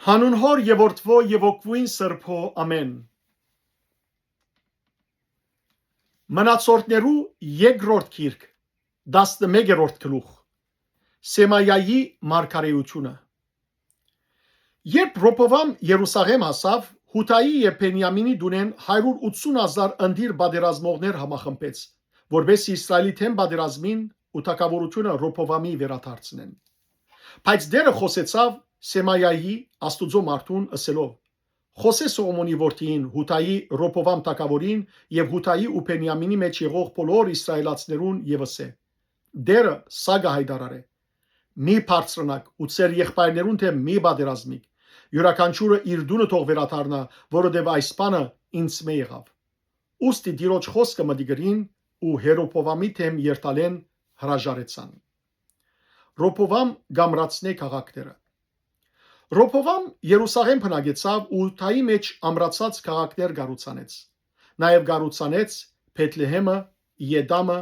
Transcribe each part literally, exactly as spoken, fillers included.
Անուն Հօր եւ Որդւոյ եւ Հոգւոյն Սրբոյ, ամէն։ Մնացորդներու երկրորդ գիրք, տասնմեկերորդ գլուխ։ Սեմայայի մարգարէութիւնը։ Երբ Ռոբովամ Երուսաղէմ հասաւ, Յուդայի եւ Բենիամինի տունէն հարիւր ութսուն հազար ընտիր պատերազմողներ համախմբեց, որպէս զի Իսրայէլի դէմ պատերազմին ու թագաւորութիւնը Ռոբովամի վերադարձնեն։ Բայց Տէրը խօսեցաւ Սեմայայի, Աստուծոյ մարդուն, ըսելով. «Խօսէ Սողոմոնի որդիին, Յուդայի Ռոբովամ թագաւորին եւ Յուդայի ու Բենիամինի մէջ եղող բոլոր իսրայէլացիներուն եւ ըսէ. Տէրը սա կը յայտարարէ. մի բարձրանաք ու ձեր եղբայրներուն դէմ մի պատերազմիք։ Իւրաքանչիւրը իր տունը թող վերադառնայ, որովհետեւ այս բանը ինծմէ եղաւ»։ Ուստի Տիրոջ խօսքը մտի գրին ու Հերոբովամի դէմ երթալէն հրաժարեցան։ Ռոբովամ կ'ամրացնէ քաղաքները։ Ռոբովամ Երուսաղէմ բնակեցաւ ու Յուդայի մէջ ամրացած քաղաքներ կառուցանեց։ Նաեւ կառուցանեց Բեթլեհէմը, Ետամը,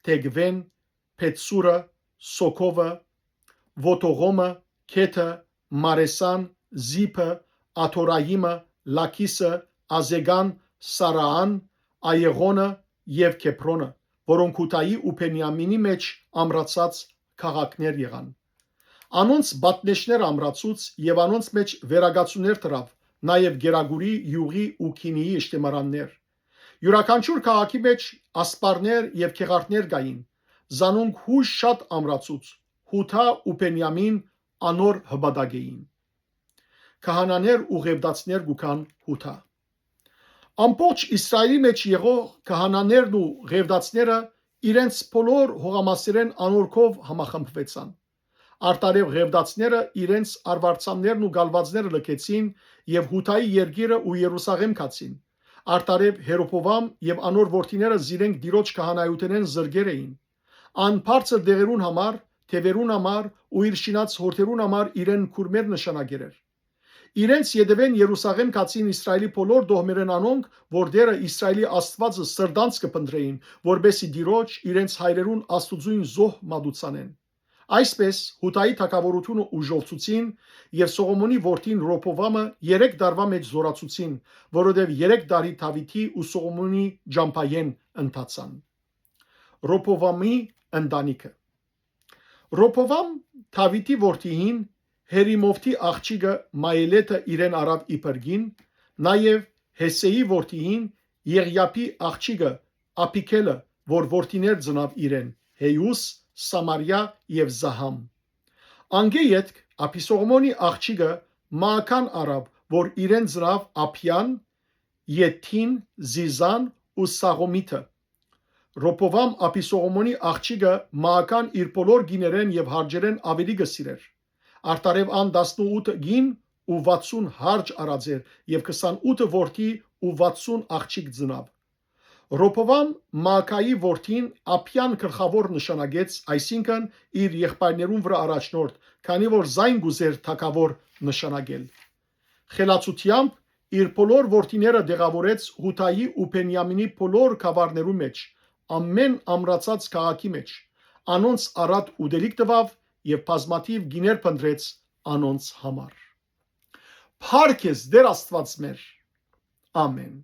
Թեգվէն, Բեթսուրը, Սոքովը, Ոտողոմը, Քեթը, Մարեսան, Զիփը, Աթորայիմը, Լաքիսը, Ազեկան, Սարաան, Այեղոնը եւ Քեբրոնը, որոնք Յուդայի ու Բենիամինի մէջ ամրացած քաղաքներ եղան։ Անոնց պատնէշները ամրացուց եւ անոնց մէջ վերակացուներ դրաւ, նաեւ Գերագուրի, Իւղի ու Քինիի ըշտեմարաններ։ Իւրաքանչիւր քաղաքի մէջ ասպարներ եւ գեղարդներ կային, զանոնք յոյժ շատ ամրացուց, Յուդա ու Բենիամին անոր հպատակ էին։ Քահանաներ ու ղեւտացիներ կու գան Յուդա։ Ամբողջ Իսրայէլի մէջ եղող քահանաներն ու ղեւտացիները իրենց բոլոր հողամասերէն անոր քով համախմբուեցան։ Արդարեւ ղեւտացիները իրենց արուարձաններն ու գալուածները լքեցին եւ Յուդայի երկիրը ու Երուսաղէմ գացին։ Արդարեւ Հերոբովամ եւ անոր որդիները զիրենք Տիրոջ քահանայութենէն զրկեր էին։ Ան բարձր դեղերուն համար, թեւերուն համար ու իր շինած հորդերուն համար իրեն քուրմեր նշանակեր էր։ Իրենց ետեւէն Երուսաղէմ գացին Իսրայէլի բոլոր տոհմերէն անոնք, որ Տէրը Իսրայէլի Աստուածը սրտանց կը փնտռէին, որպէս զի Տիրոջ, իրենց հայրերուն Աստուծոյն զոհ մատուցանեն։ Այսպէս, Յուդայի թագաւորութիւնը ուժովցուցին եւ Սողոմոնի որդին Ռոբովամը երեք տարուայ մէջ զօրացուցին, որովհետեւ երեք տարի Դաւիթի ու Սողոմոնի ճամբայէն ընթացան։ Ռոբովամի ընտանիքը։ Ռոբովամ Դաւիթի որդիին Հերիմովթի աղջիկը Մայելեթը իրեն առաւ իբր կին, նաեւ Հեսեի որդիին Եղիապի աղջիկը Աբիգէլը, որ որդիներ ծնաւ իրեն՝ Հեիուս, Սամարիա եւ Զահամ։ Անկէ ետք Աբիսողմոնի աղջիկը Մաական առաւ, որ իրեն ծնաւ Աբիան, Եթին, Զիզան ու Սաղոմիթը։ Ռոբովամ Աբիսողմոնի աղջիկը Մաական իր բոլոր կիներէն եւ հարճերէն աւելի կը սիրէր։ Արդարեւ ան տասնութ կին ու վաթսուն հարճ առած էր եւ քսանութ որդի ու վաթսուն աղջիկ ծնաւ։ Ռոբովամ Մաակայի որդին Աբիան գլխաւոր նշանակեց, այսինքն՝ իր եղբայրներուն վրայ առաջնորդ, քանի որ զայն կ'ուզէր թագաւոր նշանակել։ Խելացութեամբ իր բոլոր որդիները տեղաւորեց Յուդայի ու Բենիամինի բոլոր գաւառներու մէջ, ամէն ամրացած քաղաքի մէջ, անոնց առատ ուտելիք տուաւ եւ բազմաթիւ կիներ փնտռեց անոնց համար։ Փառք ես, Տէր Աստուած մեր։ Ամէն։